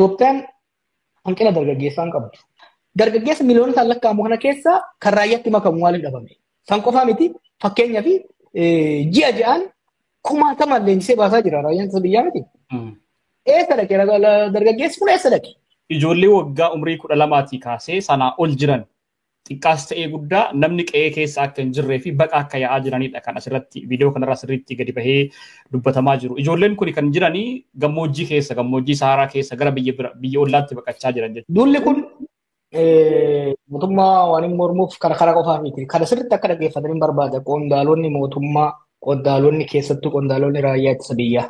Itoophiyaan hanqina dargaggeessaa hin qabdu. Dargaggeessa miiliyoonota lakkaa'amu kana keessa kan raayyaatti makamu maaliif dhabame? San qofaa miti, fakkeenyaa fi ji'a ji'aan kumaatamaan leenjisee baasaa jira raayyaan ittisa biyyaa miti. Eessa dhaqe dargaggeessi kun, eessa dhaqe? Ijoollee waggaa umrii 12 kaasee sanaa ol jiran, xiqqaas ta'ee guddaa, namni qe'ee keessa akka hin jirree fi baqa akka yaa'aa jiranidha kan asirratti viidiyoo kanarraa sirriitti gadi bahee dubbatamaa jiru. Ijoolleen kun kan jiranii gammoojjii keessa, gammoojjii Saharaa keessa gara biyya ollaatti baqachaa jiran jechuudha. Duulli kun mootummaa waan hin mormuuf kana karaa qofaa miti. Kana sirriitti akka dhaggeeffatanii barbaada. Qondaalonni mootummaa, qondaalonni, keessattuu qondaalonni raayyaa ittisa biyyaa.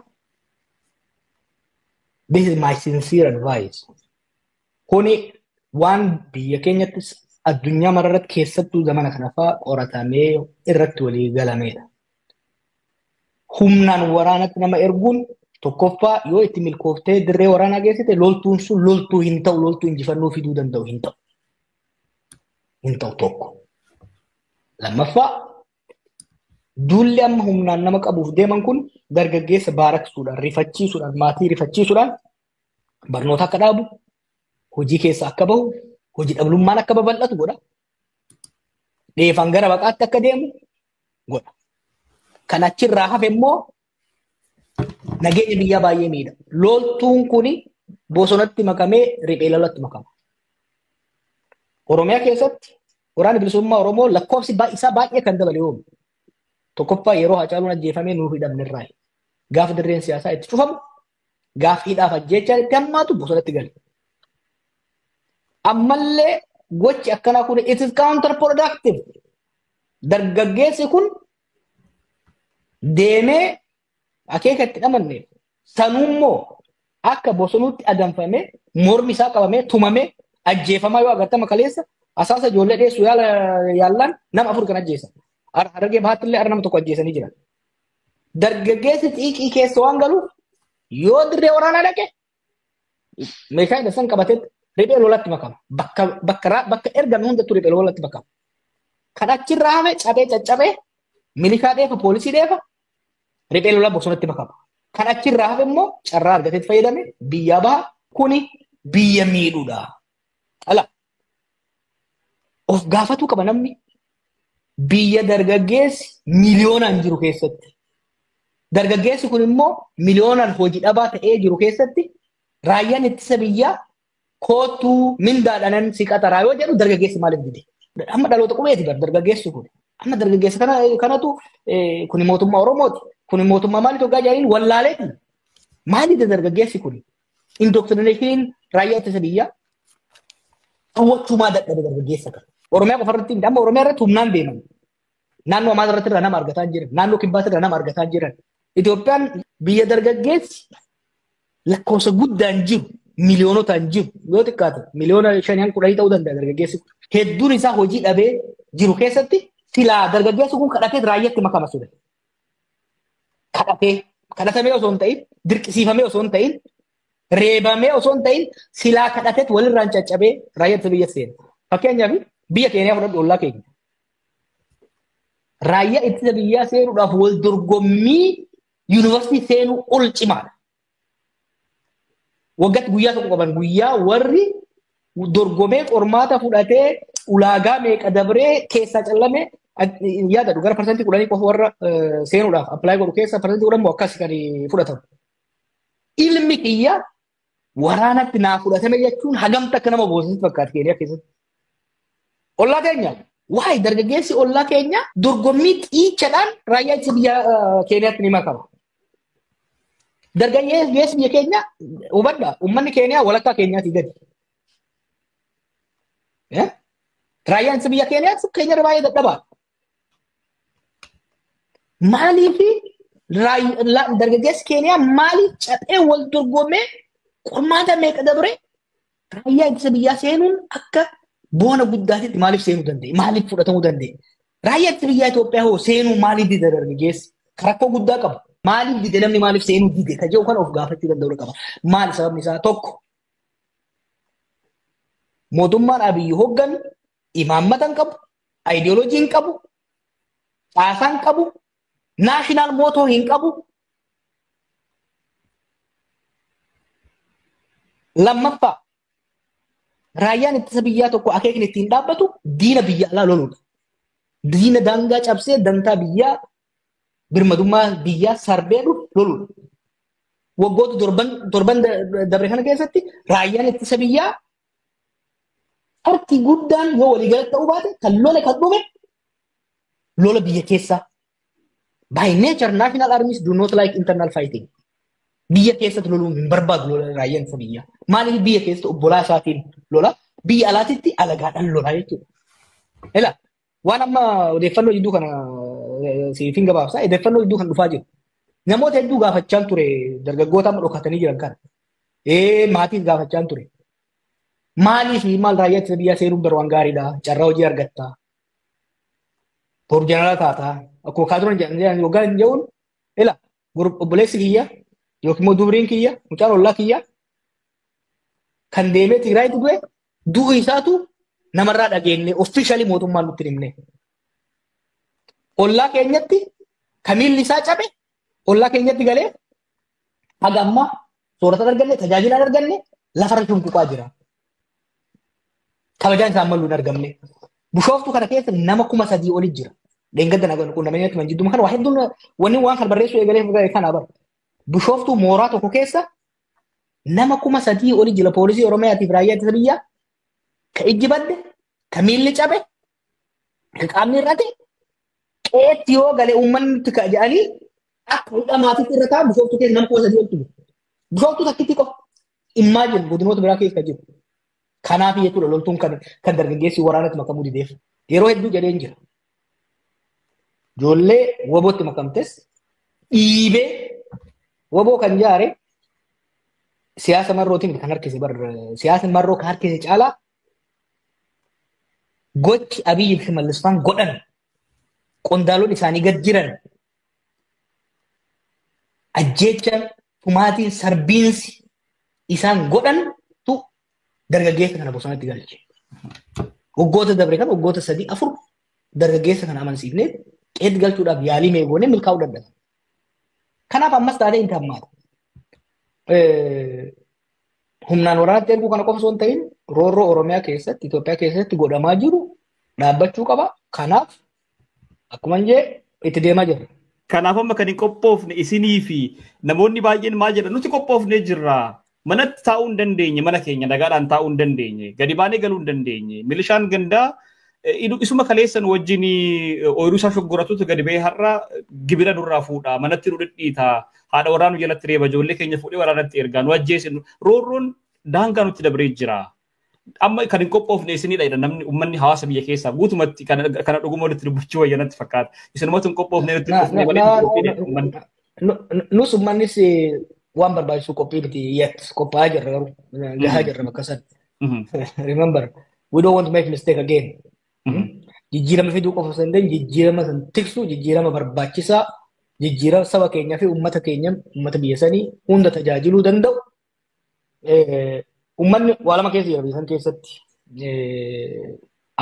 This is my sincere advice. Kuni waan biyya keenyattis addunyaa mararratti keessattuu zamana kana fa'aa qoratamee irratti walii galameedha. Humnaan waraanatti nama erguun, tokkoffaa, yoo itti milkooftee dirree waraanaa geessite, loltuun sun loltuu hin ta'u, loltuu injifannoo fiduu danda'u hin ta'u. Hin ta'u tokko. Lammaffaa, duulli amma humnaan nama qabuuf deeman kun dargaggeessa baaraksuudhaan, rifachiisuudhaan, maatii rifachiisuudhaan barnoota akka dhaabu, hojii keessa akka bahu, hojii dhablummaan akka babal'atu godha. Dheefan gara baqaatti akka deemu godha. Kan achirraa hafe immoo nageenya biyyaa baay'ee miidha. Loltuun kuni bosonatti makamee riphee lolatti makama. Oromiyaa keessatti Waraanni Bilisummaa Oromoo lakkoofsi isaa baay'ee kan dabale yoomi? Tokkoffaa, yeroo Hacaaluun ajjeefamee nuu hidhamne irraa. Gaafa dirreen siyaasaa itti cufamu, gaafa hidhaaf ajjeechaan itti hammaatu, bosonatti gale. Ammallee gochi akkanaa kun, it is counterproductive. Dargaggeessi kun deemee akeeka itti dhamanne sanuummoo akka bosonuutti adamfamee, mormi isaa qabamee, tumamee, ajjeefamaa yoo agartama, kaleessa asaasa ijoollee dheessu yaallaan nama afur kan ajjeesan. Harargee Bahaatti illee nama tokko ajjeesanii jiran. Dargaggeessi xiiqii keessa waan galuuf, yoo dirree waraanaa dhaqe, meeshaa hidhatan qabatee riphee lolatti makama. Bakka bakka bakka ergame hundattuu riphee lolatti makama. Kan achirraa hafe cabee caccabee milishaa dheefa, poolisii dheefa, riphee lolaa bosonatti makama. Kan achirraa hafe immoo carraa argateetti fayyadame biyyaa baha. Kuni biyya miidhuudha. Ala of gaafatuu qaba namni biyya dargaggeessi miliyoonaan jiru keessatti. Dargaggeessi kun immoo miliyoonaan hojii dhabaa ta'ee jiru keessatti, raayyaan ittisa biyyaa "Koottuu, mindaadhanan si qaxaraa" yoo jedhu, dargaggeessi maaliif dide? Amma dhaloota qubeeti bar dargaggeessi kun. Amma dargaggeessa kana kanatu kuni mootummaa Oromooti. Kuni mootummaa maaliif hoggaa jedhaniin wallaaleeti. Maaliif dargaggeessi kun? Indoctrinationiin raayyaa ittisa biyyaa hawwachuumaa dadhabe dargaggeessa kana. Oromiyaa qofa irratti, amma Oromiyaa irratti humnaan deeman. Naannoo Amaaraa irratti irraa nama argataa jiran. Naannoo Kibbaatti irraa nama argataa jiran. Itoophiyaan biyya dargaggeessi lakkoofsa guddaan jiru, miliyoonotaan jiru, yoo xiqqaate miliyoona 5-10 ta'uu danda'a dargaggeessi kun. Hedduun isaa hojii dhabee jiru keessatti, silaa dargaggeessi kun kadhatee raayyaatti makama ture. Kadhatee, kadhatamee osoo hin ta'in, dirqisiifamee osoo hin ta'in, reebamee osoo hin ta'in, silaa kadhateet walirraan caccabee raayyaa biyya seena. Fakkeenyaaf, biyya Keeniyaa fudhadhu, ollaa keenya. Raayyaa ittisa biyyaa seenuudhaaf wal dorgommii yuunivarsiitii seenuu ol cimaadha. Waggaatti guyyaa tokko qaban, guyyaa warri dorgomee qormaata fudhatee, ulaagaa meeqa dabree keessaa callame. Yaadadhu, gara 10% qofa warra seenuudhaaf apply godhu keessa 10% moo akkas kan fudhatamu. Ilmi kiyya waraanatti naa fudhatame jechuun hagamta akka nama boosisutti fakkaata Keeniyaa keessatti. Ollaa keenya waa'ee dargaggeessi ollaa keenya dorgommii xiichadhaan raayyaa ittisa biyya Keeniyaatti ni makama. Dargaggeessi biyya keenya, hubadhaa, uummanni Keeniyaa walakkaa Keenyaatii gadi. Raayyaan ittisa biyya Keeniyaa keenya irra baay'ee dadhabaa. Maaliif dargaggeessi Keeniyaa maaliif caphee wal dorgomee, qormaata meeqa dabree, raayyaa ittisa biyyaa seenuun akka boona guddaatitti maaliif seenuu danda'e? Maaliif fudhatamuu danda'e? Raayyaa ittisa biyyaa Itoophiyaa hoo seenuu maaliif dide dargaggeessi? Rakkoo guddaa qabu. Maaliif dide namni, maaliif seenuu dide? Ka jedhu kana of gaafachuu danda'uu qaba. Maali sababni isaa? Tokko, mootummaan Abiyyi hoogganu imaammata hin qabu, aayidiyooloojii hin qabu, caasaa hin qabu, national motto hin qabu. Lammaffaa raayyaan ittisa biyyaa tokko akeekni ittiin dhaabbatu diina biyya alaa loluudha. Diina daangaa cabsee dantaa biyyaa birmadummaa biyyaa sarbee dhufu loluudha. Waggoota torban dabre kana keessatti raayyaan ittisa biyyaa harki guddaan yoo waliigalatti ta'uu baate kan lole kan dhume lola biyya keessaa. By nature, national armies do not like internal fighting. Biyya keessatti loluun hin barbaadu lola raayyaan ittisa biyyaa. Maaliif biyya keessatti obbolaa isaatiin lola, biyya alaatitti alagaadhaan lola jechuudha. Ela waan amma odeeffannoo jidduu kana siifin gabaabsa, odeeffannoo jidduu kan dhufaa jiru. Namoota hedduu gaafachaan ture dargaggoota amma dhokatanii jiran kana. Maatiif gaafachaan ture. Maaliif maal raayyaa ittisa biyyaa seenuun bar waan gaariidha. Carraa hojii argatta. Boru jeneraala taata. Akkuma kaaturan jedhan waggaa hin jedhuun ila obboleessi kiyya yookiin immoo dubriin kiyya mucaan ollaa kiyya kan deemee Tigraayitti du'e du'u isaatu namarraa dhageenye officially mootummaan nutti himne. Ollaa keenyatti kamiilli isaa cabe ollaa keenyatti galee haga ammaa soorata arganne tajaajila arganne lafarra shunquqaa jira. Kabajaan isaan maluu hin argamne. Bishooftuu kana keessa nama 3,000 oli jira. Dheengadda na quunnamanii turan jidduma kana waa hedduun wanni waan kana barreessuu eegalee kana bara. Bishooftuu mooraa tokko keessa nama 3,000 oli jira poolisii Oromiyaatiif raayyaa ittisa biyyaa ka ijji badde, ka miilli cabe, ka qaamni hir'ate qeetti yoo galee uummanni nutti ka'a jedhanii akka hidha maatiitti irra taa'an Bishooftuu keessa nama 3,000 oltu jira. Bishooftuu takkitti qofa. Imagine godinoota biraa keessa jiru. Kanaaf jechuudha loltuun kan dargaggeessi waraanatti makamuu dideef. Yeroo hedduu jedheen jira. Ijoollee wabootti makamtes dhiibee waboo kan jaare siyaasa marrootiin kan harkise bar siyaasni marroo kan harkise caalaa gochi Abiyyi fi Shimallis faan godhan qondaalonni isaanii gad jiran ajjeecha tumaatiin sarbiinsi isaan godhantu dargaggeessa kana bosonatti galche. Waggoota dabre kan waggoota 3-4 dargaggeessa kana amansiifnee qeetti galchuudhaaf yaalii meegoonee milkaa'uu dadhaban. Kanaaf ammas taatee hin hammaata. Humnaan waraanatti erguu kana qofa osoo hin ta'in roorroo Oromiyaa keessatti Itoophiyaa keessatti godhamaa jiru dhaabbachuu qaba. Kanaaf akkuma hin itti deemaa jirra. Kanaaf amma kan hin qophoofne isinii fi namoonni baay'een maal jedhan nuti qophoofnee jirra. Manatti taa'uu hin dandeenye, mana keenya nagaadhaan taa'uu hin dandeenye, gadi baanee galuu hin dandeenye. Milishaan gandaa isuma kaleessan wajjin ooyiruu isaa shoggoratutu gadi ba'ee har'a gibira nurraa fuudha, manatti nu dhidhiita, haadha warraa nu jalatti reeba, ijoollee keenya fuudhee waraanatti ergaa, nu ajjeesinu. Roorroon daangaa nutti dabree jira. Amma kan hin qophoofne isinidha jedha namni uummanni hawaasa biyya keessaa guutumatti kana dhuguma walitti dubbachuu wayya natti fakkaata. Isinumatu hin qophoofne nutti dhufne walitti qophiidha uummanni. Nus uummannis waan barbaachisu qophii miti yet qophaa'aa jirra garuu gahaa jirra bakka san. Remember, we don't want to make mistake again. Jijjiirama fiduu qofa osoo hin ta'in jijjiirama san tiksu, jijjiirama barbaachisaa, jijjiirama saba keenyaa fi uummata keenya, uummata biyya sanii hunda tajaajiluu danda'u. Uummanni waa lama keessa jira biyya san keessatti.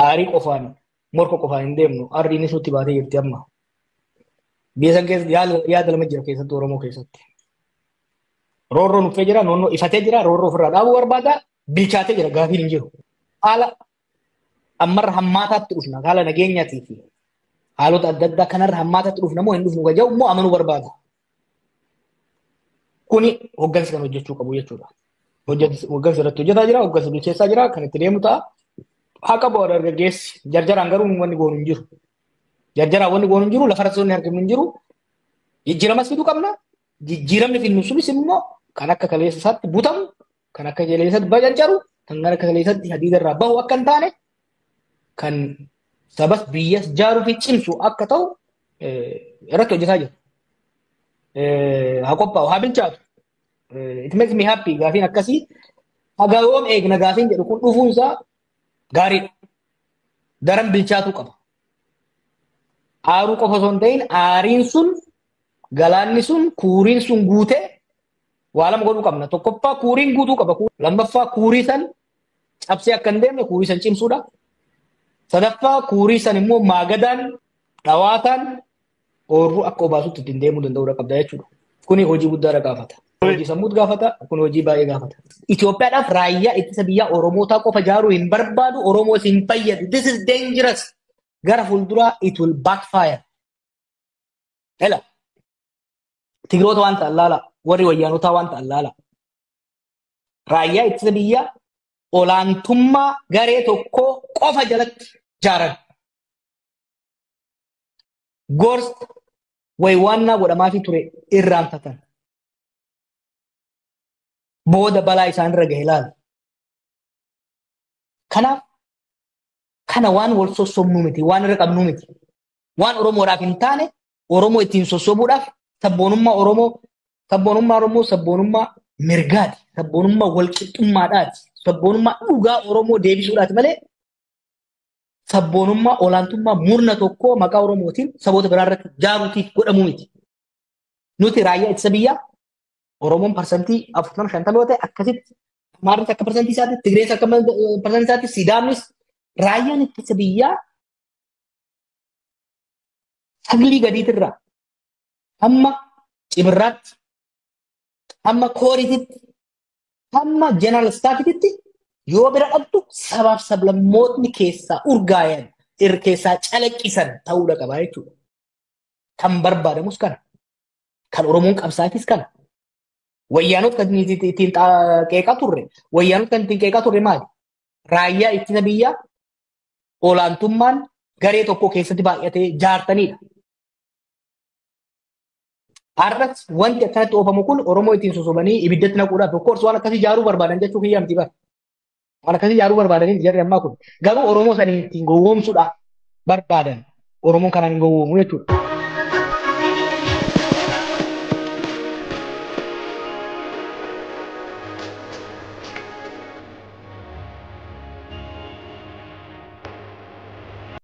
Aarii qofaan, morka qofaan hin deemnu. Arriinis nutti baatee jirti amma. Biyya san keessa yaada lama jira keessattuu Oromoo keessatti. Roorroon uffee jira, noonnoo ifatee jira, roorroo ofirraa dhaabuu barbaada, bilchaatee jira, gaafiin hin jiru. Haala ammarra hammaataatti dhufna, haala nageenyaatii fi haalota adda addaa kanarra hammaataatti dhufna moo hin dhufnu kan jedhu immoo amanuu barbaada. Kuni hoggansi kan hojjechuu qabu jechuudha. Hoggansi irratti hojjetaa jira, hoggansi bilcheessaa jira, kan itti deemu ta'a. Haqa bu'aa dargaggeessi jarjaraan garuu wanni goonu hin jiru. Jarjaraan wanni goonu hin jiru, lafarratti wanni argamu hin jiru. Jijjiiramas fiduu qabna. Jijjiiramni fidnu sunis immoo kan akka kaleessa isaatti butamu, kan akka kaleessatti bajancaru, kan akka kaleessatti hadiida irraa bahu akka hin taane, kan sabas biyyas jaaruu fi cimsu akka ta'u irratti hojjetaa jira. Haa qophaa'u, haa bilchaatu. It makes me happy gaafiin akkasii haga yoom eegna gaafiin jedhu kun dhufuun isaa gaariidha. Daran bilchaatuu qaba. Aaruu qofa osoo hin ta'in aariin sun galaanni sun kuuriin sun guutee waa lama godhuu qabna. Tokkoffaa kuuriin guutuu qaba. Lammaffaa kuurii san cabsee akka hin deemne kuurii san cimsuudha. Sadaffaa kuurii san immoo maagadaan dhawaataan ooyiruu akka obaasutti ittiin deemuu danda'uudha qabda jechuudha. Kuni hojii guddaadha gaafata. Hojii sammuutu gaafata, kun hojii baay'ee gaafata. Itoophiyaadhaaf raayyaa ittisa biyyaa Oromootaa qofa ijaaruu hin barbaadu, Oromoos hin fayyadu. This is dangerous. Gara fuulduraa it will backfire. Ela. Tigiroota waan ta'an laala, warri wayyaanotaa waan ta'an laala. Raayyaa ittisa biyyaa olaantummaa garee tokkoo qofa jalatti jaaran. Gorsa waywaannaa godhamaafii ture irraanfatan. Booda balaa isaanirra gahe ilaala. Kanaaf kana waan wal sossobnuu miti, waan irra qabnuu miti. Waan Oromoodhaaf hin taane Oromoo ittiin sossobuudhaaf sabboonummaa Oromoo, sabboonummaa Oromoo sabboonummaa mirgaati, sabboonummaa walqixxummaadhaati, sabboonummaa dhugaa Oromoo deebisuudhaati malee sabboonummaa olaantummaa murna tokkoo maqaa Oromootiin saboota biraa irratti jaaruutiif godhamuu miti. Nuti raayyaa ittisa biyyaa Oromoon 40% 50% yoo ta'e akkasitti Amaarris akka parsantii isaatti, Tigrees akka parsantii isaatti, Sidaamnis raayyaan ittisa biyyaa saglii gadiitirraa hamma cibirraatti, hamma koorititti, hamma general staffitti yoo bira dhabdu sabaaf sablammootni keessaa urgaayan keessaa calaqqisan ta'uudha qaba jechuudha. Kan barbaadamus kana. Kan Oromoon qabsaafis kana. Wayyaanota kan ittiin qeeqaa turre, wayyaanota kan ittiin qeeqaa turre maali? Raayyaa ittisa biyyaa olaantummaan garee tokko keessatti baay'atee jaartanidha. Har'as wanti akkanatti oofamu kun Oromoo ittiin sosobanii ibiddatti naquudhaaf, of course waan akkasii ijaaruu barbaadan jechuu kiyya miti bara. Waan akkasii ijaaruu barbaadanii jarri ammaa kun. Garuu Oromoo sanii ittiin gowwoomsuudhaaf barbaadan. Oromoon kanaan hin gowwoomu jechuudha.